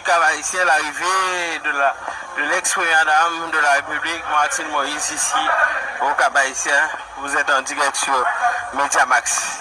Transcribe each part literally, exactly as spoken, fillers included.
Cap-Haïtien, l'arrivée de la, de l'ex-première dame de la République, Martine Moïse, ici au Cap-Haïtien. Vous êtes en direct sur Mediamax.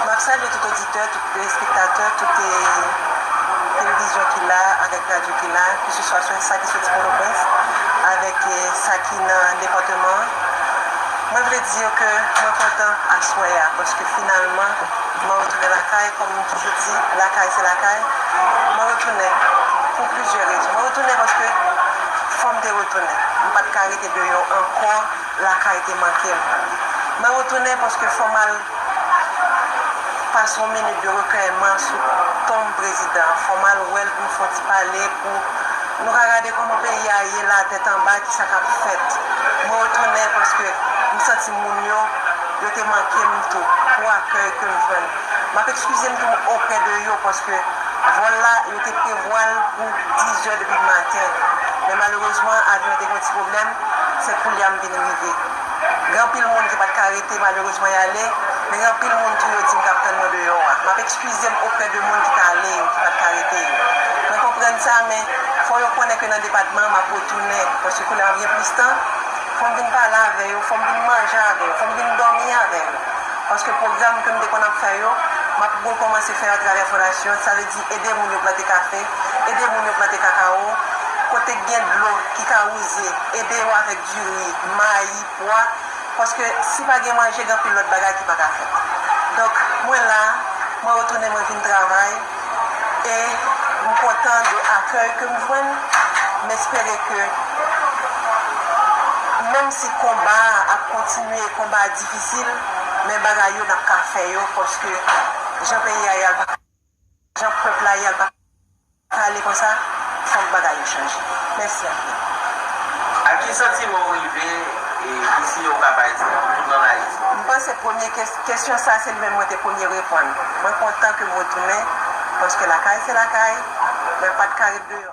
M ap salye tout oditè, tout telespektatè, tout, eh, televizyon ki la, avèk radyo ki la, keseswa sa ki soti Pòtoprens, avèk, eh, sa ki nan depatman an. Mwen vle di yo ke mwen kontan aswè a, paske finalman, mwen retounen lakay, kòm m toujou di, lakay se lakay. Mwen retounen pou plizyè rezon. Mwen retounen paske fò m te retounen. M pa t ka rete deyò ankò. Lakay te manke m. Mwen retounen paske fò m al pase yon minit de rekèyman sou tonm prezidan an. Fò m al wè l pou m fè yon ti pale, pou nou ka gade kòman peyi a ye la, tèt anba, kisa k ap fèt. Mwen retounen paske m santi moun yo, yo te manke m tou, pou akèy ke m jwenn. M ap eskize m tou oprè de yo, paske vòl la, yo te prevwa l pou diz è depi maten. Men malerezman, avyon te gen yon ti pwoblèm, se kounye a m vin rive. Gen anpil moun ki pa t ka rete, malerezman, y ale, men gen anpil moun tou, yo di m k ap tann mwen deyò a. M ap eskize m oprè de moun ki t ale yo, ki pa t ka rete yo. Mwen konprann sa, men fò yo konnen ke nan depatman an, m ap retounen, paske kounye a m ap gen plis tan, fò m vin pale avè yo, fò m vin manje avè yo, fò m vin dòmi avè yo. Paske pwogram ke m te konn ap fè yo, M ap rekòmanse fè atravè fondasyon, sa vle di ede moun yo plante kafe, ede moun yo plante kakawo, kote k gen dlo ki ka wouze, ede yo avèk diri, mayi, pwa, paske si pa gen manje, gen anpil lòt bagay ki pa ka fèt. Donk, mwen la, mwen retounen, mwen vin travay, e m kontan de akèy ke m jwenn. M espere ke menm si konba a ap kontinye, konba a difisil, men bagay yo n ap ka fè yo, paske jan peyi a ye a, l pa, jan pèp la ye a, l pa ka ale konsa, fòk bagay yo chanje. Mèsi anpil. Ak ki santiman w rive e ki siy ou ka bay tout moun ann Ayiti? M panse premye kes- kesyon sa se li menm mwen te premye reponn. Mwen kontan ke m retounen, paske lakay se lakay, mwen pa t ka ret deyò.